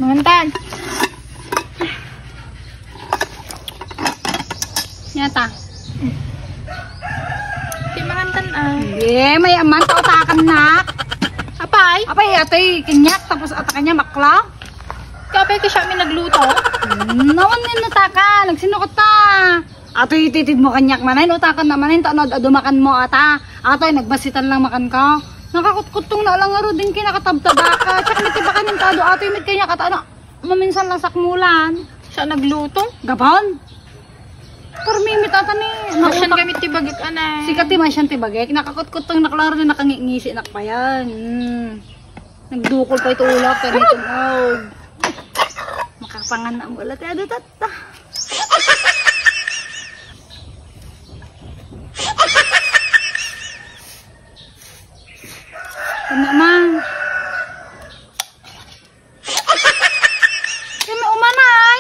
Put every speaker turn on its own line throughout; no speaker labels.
Mangantan. Nyata. Di mangantan ah.
Hindi, may aman tao takan nak.
Apay?
Apay, atoy kinyak, tapos atakanya makla.
Kapay ka siya may nagluto?
Nawan din nataka, nagsinukot ta. Atoy titid mo kanyak manay, utakan na manay, tanod adumakan mo ata. Atoy, nagbasitan lang makan ka. Nakakutkutong na lang nga din kinakatabtaba ka. Tsaka nitibakan yung tado, atoy mit kanya kata, maminsan lang sakmulan.
Siya nagluto?
Gabon. Karmimit ata ni.
Masyan gamit tibagik anay.
Sikat di masyan tibagik. Nakakutkutong naklaro din nakangingisi nak pa yan. Nagdukol pa ito ulak. Pero ito makapangan na ang ulat. Ado tata. Ano man? Kami umanay.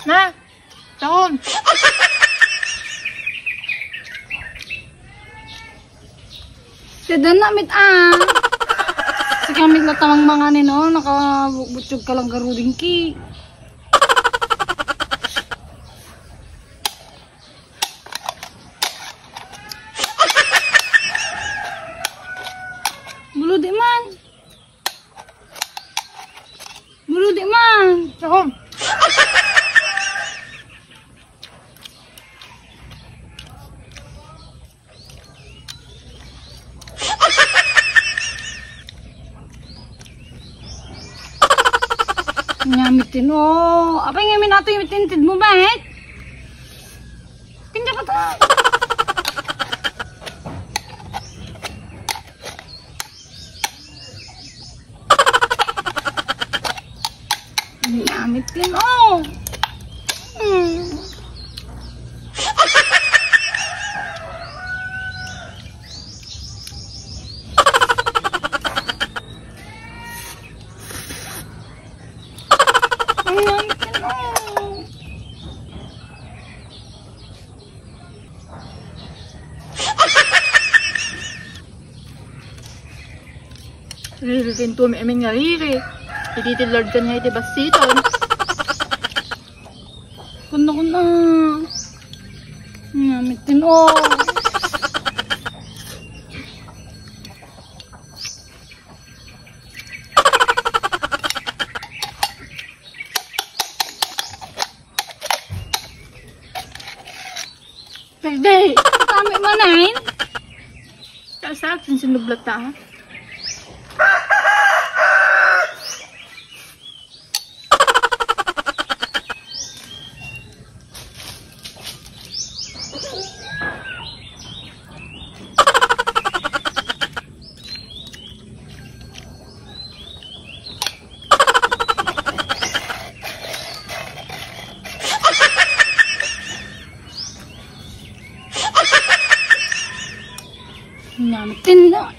Na, taon.
Sidan na mit si kamit na tamang mga nino, nakabutsyog ka lang garuding ki. Buludi man. Buludi man.
Taon.
Ngamitin o. Apa ngamin nato yung tintid mo ba eh? Kanya ka ta. Ngamitin o.
Pinto may aming ngariri. Ititillard ka niya iti basiton.
Kuno ko na. Ngamitin o.
Pwede.
Kami manain.
Kasak, sinsinublat ta ha?
Ngamitin na.